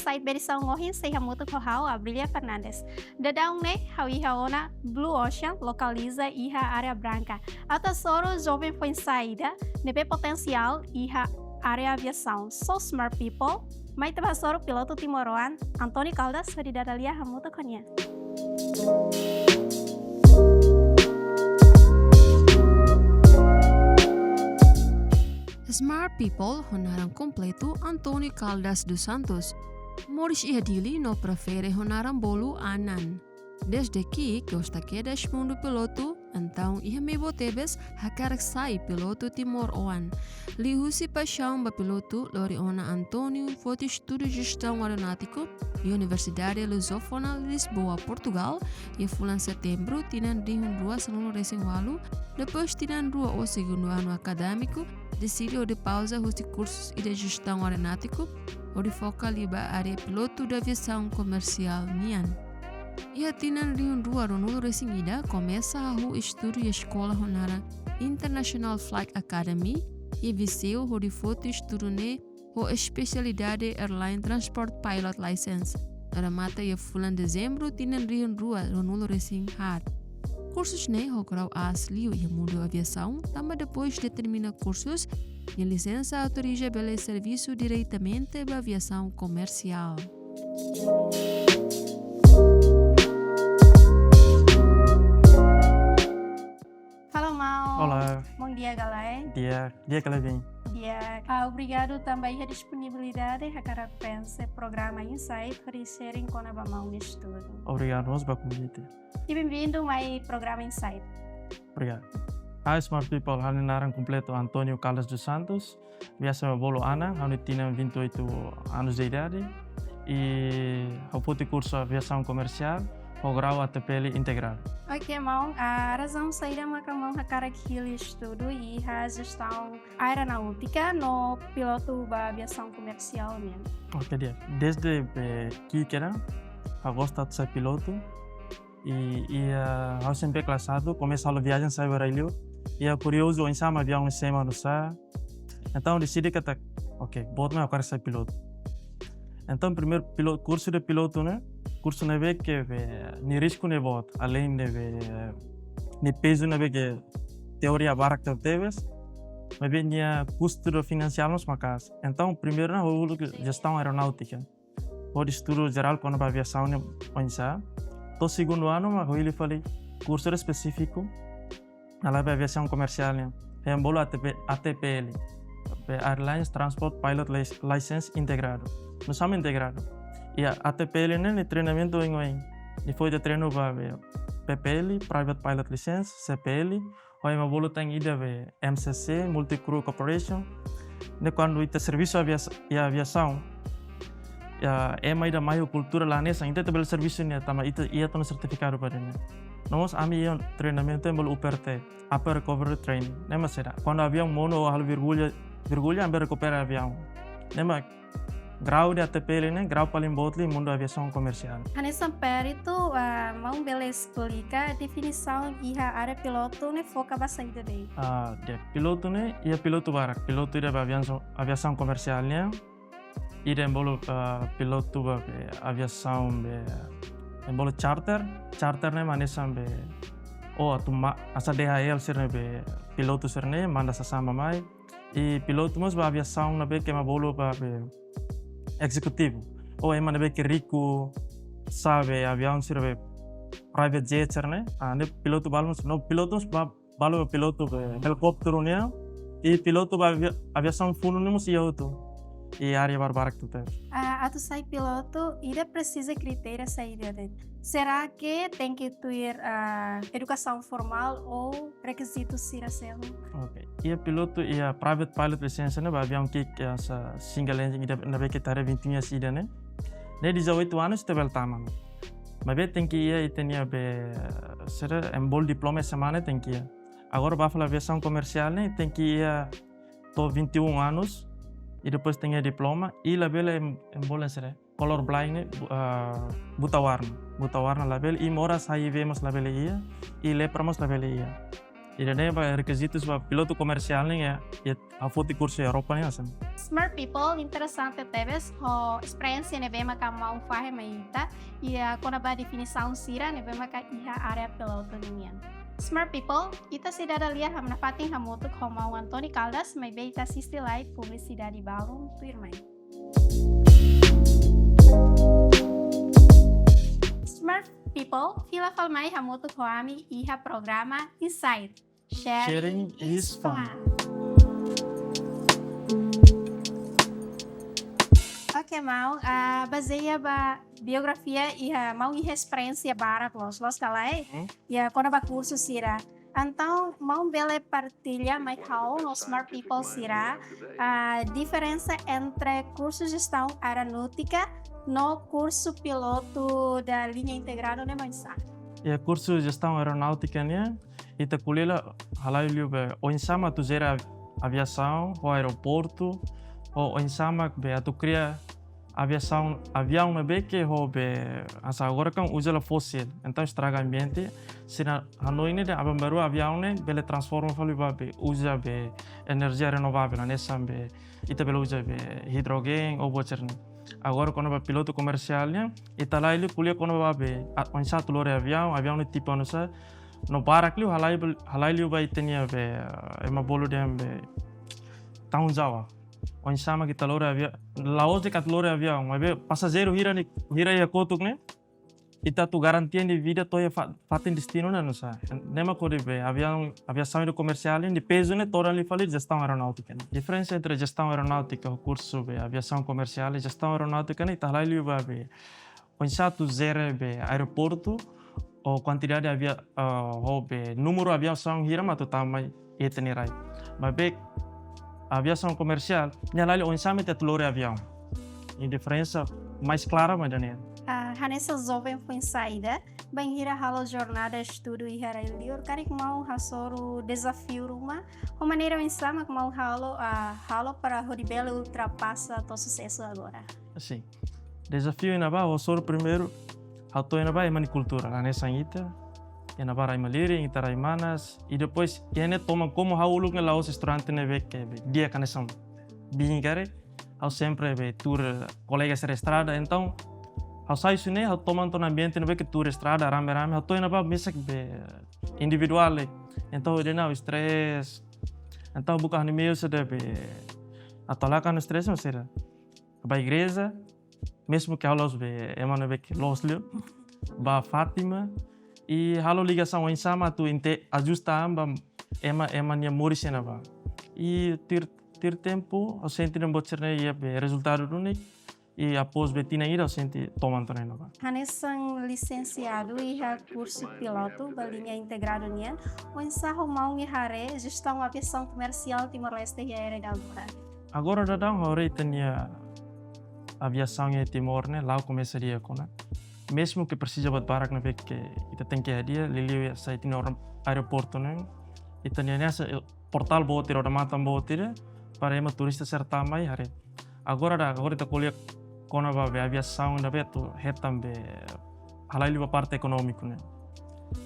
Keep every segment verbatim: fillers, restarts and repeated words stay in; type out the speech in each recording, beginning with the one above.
Insight ba edisaun ohin sei hamutuk ho ha'u, Abrilia Fernandes. Daudaun ne'e, ha'u iha ona Blue Ocean, lokaliza iha Areia Branca. Atu hasoru joven foin-sa'e ida ne'ebé potensiál iha área aviasaun. So smart people, mai ita bá hasoru pilotu timoroan, António Caldas, hodi dada lia hamutuk ho nia. Smart people ho naran kompletu António Caldas dos Santos. Moris iha Dili no prefere ho naran bolu Anan. Dezde ki'ik gosta kedas mundu pilotu, entaun iha mehi boot tebes hakarak sai pilotu timoroan. Liuhusi paixaun ba pilotu, lori ona António foti estudu jestaun aeronáutiku iha Universidade Lusófona Lisboa, Portugal, iha fulan Setembru tinan rihun rua sanulu-resin-ualu. Depois tinan rua ho segundu anu akadémiku, deside hodi pauza husi kursus ida jestaun aeronáutiku, hodi foka liu ba área pilotu de aviasaun komersiál nian. Iha tinan rihun rua ruanulu-resin-ida, komesa hahú estudu iha eskola ho naran International Flight Academy, iha Viseu, hodi foti estudu ne'e ho espesialidade Airline Transport Pilot License, no remata iha fulan Dezembru tinan rihun rua ruanulu-resin-haat. Kursus ne'e ho grau aas liu iha mundu aviasaun, tanba depois de termina kursus, nia lisensa autoriza bele servisu diretamente ba aviasaun komersiál. Halo, maun. Olá. Bom dia, ka lae? Di'ak, di'ak ka lae, bem. Di'ak. Ah, obrigadu tanba iha disponibilidade hakarak prenxe programa Insight hodi sharing kona-ba maun nia estudu. Obrigadu mós ba konvite. E bem-vindo mai programa Insight. Obrigadu. Hai, smart people, ha'u-nia naran kompletu António Caldas dos Santos. Biasa mak bolu Anan, ha'u-nia tinan vinte e oito anos de idade. I ha'u foti kursu aviasaun komersiál ho grau A T P L integradu. Oke, maun, ah, razaun saida maka maun hakarak hili estudu iha jestaun aeronáutika no pilotu ba aviasaun komersiál nian? Oke, di'ak. Dezde, eh, ki'ik kedas, ha'u gosta atu sai pilotu. I, i, ah, ha'u S M P kelas satu, komesa halo viajen sai ba rai-li'ur. I ha'u kuriozu oinsá mak aviaun sei ema nu'usá. Entaun deside katak, oke, boot mak ha'u hakarak sai pilotu. Entaun primeiru pilo-, kursu de pilotu ne'e, kursu ne'ebé ke be, nia risku ne'e boot, alein de be, nia pezu ne'ebé ke teoria barak tebetebes, maibé nia kustu de finansiál mós maka'as. Entaun primeiru ne'e ha'u uluk jestaun aeronáutika. Hodi estudu jerál kona-ba aviasaun ne'e oinsá. To'o segundu anu mak ha'u hili fali kursu espesífiku, na la be aviasaun komersiál nian. Ema bolu A T P, A T P L. Be Airlines Transport Pilot Lic-, License Integrado. Nu'usá mak integrado. I A T P L ne'e, nia treinamentu oioin. Nia fó ita treinu ba be P P L, Private Pilot License, C P L, ho ema bolu tan ida be M C C, Multi Crew Corporation. Ne'e kuandu ita servisu avias-, iha aviasaun, iha ema ida mai ho kultura la hanesan, ita, ita bele servisu nia tanba ita, ita iha tan sertifikadu ba ida-ne'e. No mós ami iha treinamentu ema bolu U P R T, Upper Recovery Training. Ne'e mak saida? Kuandu aviaun monu ou halo virgulha, virgulha, ami bele rekupera aviaun. Ne'e mak grau de A T P L ne'e, grau paling boot liu iha mundu aviasaun komersiál. Hanesan peritu, ah, maun bele esplika definisaun iha área pilotu ne'e foka ba saida de'it? Ah, di'ak, pilotu ne'e, iha pilotu barak. Pilotu ida ba aviasaun, aviasaun komersiál nian. Ida ema bolu, ah, pilotu ba be aviasaun be, ema bolu charter. Charter ne'e mak hanesan be, oh, atu ma-, hanesan D H L sira-ne'e be, pilotu sira-ne'e manda sasán bá-mai. I pilotu mós ba aviasaun ne'ebé ke ema bolu ba be ezekutivu. Ou ema ne'ebé ke riku, sa'e be aviaun sira be private jet sira-ne'e. Ah, ne'e pilotu balu mós, no pilotu mós ba, balu pilotu be helikópteru nian. I pilotu ba avia-, aviasaun fundu ne'e mós iha hotu. I área barbarak tebes. Ah, atu sai pilotu, ida presiza kritéria saida de'it? Será que tenke tuir, ah, edukasaun formál ou rekizitu sira seluk? Ok. Iha pilotu, iha private pilot license ne'e ba aviaun ki'ik, iha hanesan single engine ida, ne'ebé ke ita haree vinte e um ida ne'e. Ne'e dezoito anos ita bele tama. Maibé tenke iha ita-nia be, sira ema bolu diploma S M A ne'e tenke iha. Agora ba fali aviasaun komersiál ne'e tenke iha to'o vinte e um anos, i depois tenke iha diploma, i labele ema, ema bolu sira color blind ne'e, bu-, ah, buta warna. Buta warna labele, i moras H I V mós labele iha, i lepra mós labele iha. Ida-ne'e ba rekizitus ba pilotu komersiál nian iha, iha ha'u foti kursu Europa nian hanesan. Smart People, interesante tebes ho esperiénsia ne'ebé maka maun fahe mai ita, iha kona-ba definisaun sira ne'ebé maka iha área pilotu nian. Smart People, ita sei dada lia hamnafati hamutuk ho maun António Caldas, maibé ita asiste lai publisidade balun tuirmai. Smart People, fila fali mai hamutuk ho ami iha programa Insight. Sharing is fun. Oke, maun, ah, bazeia ba biografia iha maun iha esperiénsia barak loos, loos ka lae? Hmm. Iha kona-ba kursu sira. Entaun, maun bele partilla mai ha'u no Smart People sira, ah, diferensa entre kursu jestaun aeronáutika no kursu pilotu da liña integradu ne'e mak oinsá? Iha kursu jestaun aeronáutika nian, ita ko'alia halai liu be oinsá mak atu jere av-, aviasaun ho aeroportu, ho oinsá mak be atu kria aviasaun, aviaun ne'ebé ke ho be hanesan agora kan uza la fósil, entaun estraga ambiente. Se ita hanoin ne'e dehan aban-bainrua aviaun ne'e bele transforma fali ba be uza be enerjia renovavel, hanesan be ita bele uza be hidrogéniu ou buat sira-ne'e. Agora kona-ba pilotu komersiál nian, ita halai liu ko'alia kona-ba be a-, oinsá atu lori aviaun, aviaun ne'e tipu oinsá, no barak liu halai bel-, halai liu ba ita-nia be, eh, ema bolu dehan be tanggung jawab. Oinsá mak ita lori aviaun, la'ós de'it atu lori aviaun, maibé pasajeiru hira ne'e, hira iha kotuk ne'e, ita atu garantia nia vida to'o iha fa-, fatin destinu ne'e oinsá. Ne'e mak hodi be aviaun, aviasaun ida komersiál ne'e pezu ne'e todan liu fali jestaun aeronáutika. Diferensa entre jestaun aeronáutika ho kursu be aviasaun komersiál, jestaun aeronáutika ne'e ita halai liu ba be oinsá atu jere be aeroportu, ho kuantidade avia-, ah, ho be númeru aviasaun hira mak atu tama mai iha ita-nia rai. Maibé aviasaun komersiál, nia halai liu oinsá mak ita atu lori aviaun. Nia diferensa mais klara mak ida-ne'e. Ah, hanesan joven foin-sa'e ida, bainhira halo jornada estudu iha rai-liur, karik maun hasoru dezafiu ruma, ho maneira oinsá mak maun halo, ah, halo para hodi bele ultrapasa to'o susesu agora? Sin. Dezafiu iha ne'ebá, ha'u hasoru primeiru, ha'u to'o iha ne'ebá ema nia kultura, la hanesan ita. Iha ne'ebá rai malirin, ita rai manas, i depois, iha ne'e toman komu ha'u uluk ne'e la'ós estudante ne'ebé ke be di'ak hanesan biin karik, ha'u sempre be tuur kolega sira estrada, entaun, ha'u sai husi ne'e, ha'u toman to'o iha ambiente ne'ebé ke tuur estrada, rame-rame, ha'u to'o iha ne'ebá mesak be individuál, entaun, ida-ne'e ha'u stress, entaun, buka ha'u-nia meius ida be atu halakon stress, mas sira ba igreja, mezmu ke ha'u la'ós be ema ne'ebé ke loos liu, ba Fátima, i halo ligasaun oinsá mak atu inte-, ajusta an ba ema, ema nia moris iha ne'ebá. I tuir, tuir tempu, ha'u sente dehan buat sira-ne'e iha be rezultadu duni, i após be tinan ida ha'u sente toman to'o iha ne'ebá. Hanesan lisensiadu iha kursu pilotu ba liña integradu nian, oinsá ho maun nia haree jestaun aviasaun komersiál Timor-Leste iha era ida agora? Agora daudaun ha'u haree ita-nia aviasaun iha Timor ne'e la'o komesa di'ak ona. Mezmu ke presiza buat barak ne'ebé ke ita tenke hadi'a, liuliu iha sai ita-nia aeroportu ne'e. Ita-nia ne'e hanesan portál boot ida, odamatan boot ida, para ema turista sira tama mai haree. Agora daudaun, agora ita ko'alia kona-ba be aviasaun ida be atu hetan be halai liu ba parte ekonómiku ne'e.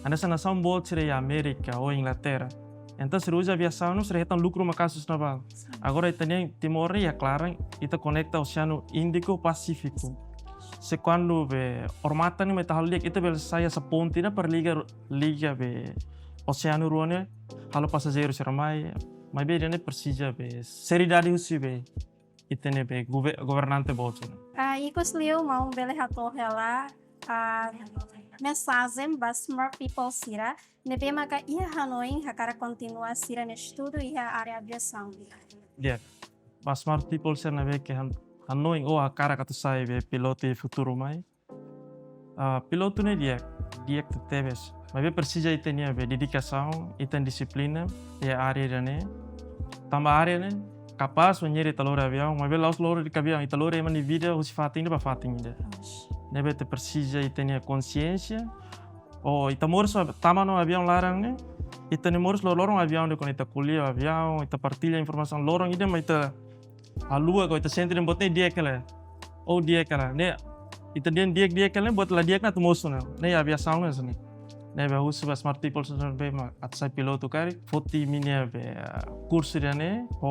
Hanesan nasaun boot sira iha Amérika ou Inglaterra. Entaun sira uza aviasaun no sira hetan lukru maka'as iha ne'ebá. Agora ita-nia Timor ne'e iha klaran, ita konekta Oseanu Índiku Pasífiku. Se kuandu be odamatan ne'e mak ita halo di'ak, ita bele sai hanesan ponte ida para liga, liga be oseanu rua ne'e, halo pasajeiru sira mai, maibé ida-ne'e presiza be seriedade husi be ita-nia be gover-, governante boot sira. Ah, ikus liu maun bele hato'o hela, ah, mensajen ba smart people sira ne'ebé maka iha hanoin hakarak kontinua sira-nia estudu iha área aviasaun? Di'ak. Ba smart people sira ne'ebé ke han-, hanoin ou hakarak atu sai be pilotu iha futuru mai. Ah, pilotu ne'e di'ak, di'ak tebes. Maibé presiza ita-nia be dedikasaun, ita-nia dixiplina iha área ida-ne'e. Tanba área ne'e kapás, bainhira ita lori aviaun, maibé la'ós lori de'it aviaun, ita lori ema nia vida husi fatin ida ba fatin ida. Ne'ebé ita presiza ita-nia konxiénsia. Ou ita moris tama ona aviaun laran ne'e, ita-nia moris loroloron aviaun de'it, kuandu ita ko'alia aviaun, ita partilla informasaun loron ida mak ita haluha ka ita sente dehan buat ne'e di'ak ka lae. Ou di'ak ka lae. Ne'e, ita dehan di'ak, di'ak ka lae, buat la di'ak ne'e atu mosu ona. Ne'e aviasaun ne'e hanesan ne'e. Ne'ebé husu ba smart people sira ne'ebé mak atu sai pilotu karik, foti imi-nia be, ah, kursu ida-ne'e ho,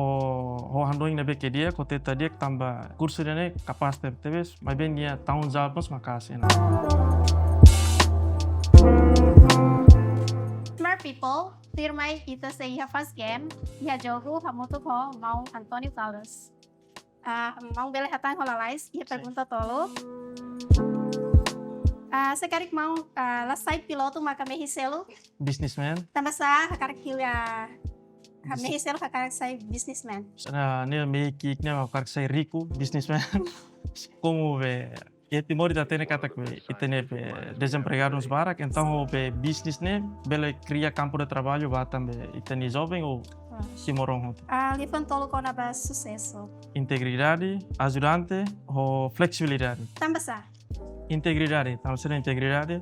ho hanoin ne'ebé ke di'ak, ho teta di'ak, tanba kursu ida-ne'e kapás tebes, maibé nia tanggung jawab mós maka'as ona. Smart people, tuirmai ita sei iha fast game, iha jogu hamutuk ho maun António Caldas. Ah, maun bele hatán ho lalais iha pergunta tolu. Ah, se karik maun, ah, la sai pilotu maka mehi seluk? Businessman. Tanbasá hakarak hili, ah, ha-, mehi seluk hakarak sai businessman? Ne'e mehi ki'ik ne'e hakarak sai riku, businessman. Komu be iha Timor ita hatene katak be ita-nia be dezempregadu mós barak, entaun be business ne'e bele kria kampu de traballu ba tanba ita-nia joven ou timoroan hotu. Ah, liafuan tolu kona-ba susesu. Integridade, ajudante, ho fleksibilidade. Tanbasá? Integridade, tanbasá integridade.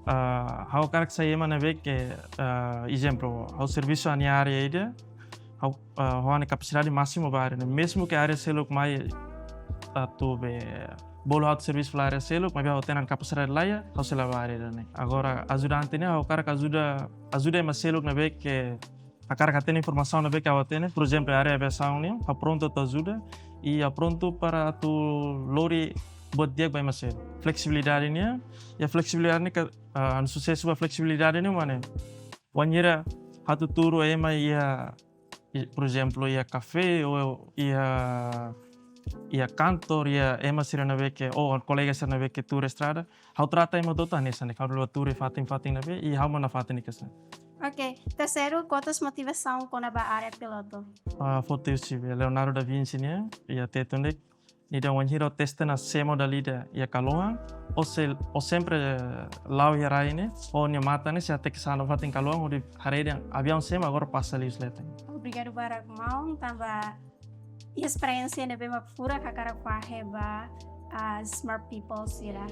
Ah, ha'u hakarak sai ema ne'ebé ke, ah, ezemplu, ha'u servisu iha ha'u-nia área ida, ha'u, ah, ha'u-nia kapasidade másimu ba área ne'e. Mezmu ke área seluk mai atu be bolu ha'u atu servisu fali área seluk, maibé ha'u tenke kapasidade laiha, ha'u sei la'o ba área ida-ne'e. Agora, ajudante ne'e, ha'u hakarak ajuda, ajuda ema seluk ne'ebé ke hakarak hatene informasaun ne'ebé ke ha'u la hatene, por ezemplu, área aviasaun nian, ha'u prontu atu ajuda, i ha'u prontu para atu lori buat di'ak ba ema seluk. Fleksibilidade nian, iha fleksibilidade ne'e ka, ah, susesu ba fleksibilidade ne'e mak ne'e. Wainhira ha'u tuturu ema iha, i, por ezemplu, iha kafé, ou iha, iha kantor, iha ema sira ne'ebé ke, ou kolega sira ne'ebé ke tuur estrada, ha'u trata ema hotu hanesan de'it, ha'u la tuur fatin-fatin ne'ebé, i ha'u mós nafatin ne'e kesan. Ok, terseiru, quantas motivasaun kona-ba área pilotu? Ah, foti husi be Leonardo da Vinci nian, iha Tetun de'it, nia dehan wainhira ó testa ona semo dala ida iha kalohan, ó sei, ó sempre, eh, la'o iha rai ne'e, ó-nia matan ne'e sei hateke sa'e nafatin kalohan, hodi haree dehan aviaun semo agora pasa liu leten. Obrigadu barak maun, tanba iha esperiénsia ne'ebé mak furak hakarak fahe ba, ah, smart people sira.